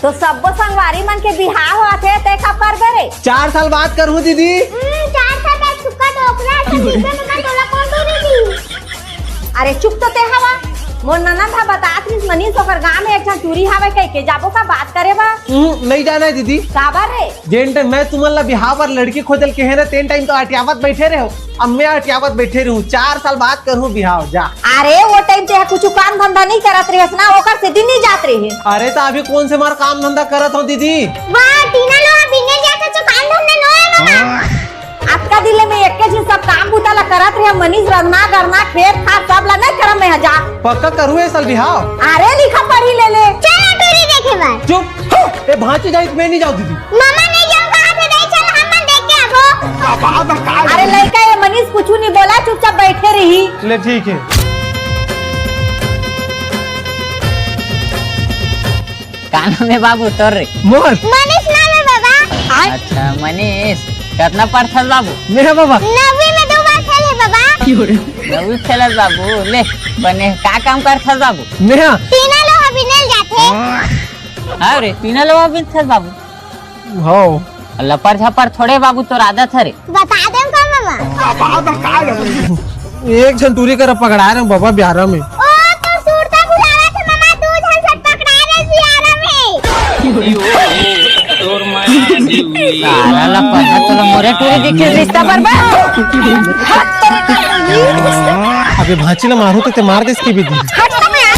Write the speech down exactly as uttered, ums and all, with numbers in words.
तो सब्बो संगवारी मन के बिहाव होवत हे, तैं कब करबे रे? चार साल बाद करहूं दीदी। हम्म, चार साल बाद सुक्का डोकरा असन दिखबे ममा, तोला कोन टूरी दी? अरे चुप तो तैं हवा। मोर ननद ह बतात रिहिस मनीष ओकर गांव में एक झन टूरी हावय कहिके, जाबो का बात करे बर? हम्म, नइ जाना हे दीदी। काबर रे? जेन टाइम मैं तुमन ला बिहाव बर लड़की खोजे ल कहे ना, तेन टाइम तो अटियावत बइठे रहेव। अब मैं अटियावत बइठे रहूं, चार साल बाद करहूं बिहाव, जा। अरे, वो टाइम तैं कुछु काम धंधा नइ करत रहेस ना, ओकर सेती नइ जात रहे। अरे, त अभी कोन से मार काम धंधा करत हंव दीदी? वाह, टीना लोहा बिने जात हस तो काम धंधा नोहे ममा। अतका दिन ले मैं एके झिन सब काम बूता ला करत रहेंव, मनीष रंधना गढ़ना खेत खार सब ला नइ करंव मैं, जा। पक्का करहूं ए साल बिहाव। अरे, लिखा पढ़ी ले ले। चल टूरी देखे बर। चुप। ए भांची जाई त मैं नइ जांव दीदी। ममा नइ जांव कहाथे, दे चल हमन देख के आबो। अरे लइका, ए मनीष कुछु नइ बोला, चुपचाप बइठे रही। ले ठीक हे। का नाम हे बाबू तोर रे? मोर। मनीष नाम हे बाबा। अच्छा मनीष, कतना पढ़थस बाबू? मैं बाबा। नवीं में दू बार फेल हे बाबा। नवीं फेल हस बाबू, ले बने का काम करथस बाबू? मैं। टीना लोहा बिने ल जाथे। हां रे, टीना लोहा बिनथस बाबू। हां। लपर झपर थोड़े बाबू, तोर आदत हरे। बता देंव का ममा? एक झन टूरी करा पकड़ाय रहेंव बाबा बिहारा में। ओ, तो सुरता बुलावत हे ममा, दू झन से पकड़ाय रहे बिहारा में। सारा लपर, तोला मोरे टूरी दिखे रिश्ता बर्बाद। अबे भांची ला मारहूं त तैं मार देस के भी दी। हट तो मैं आ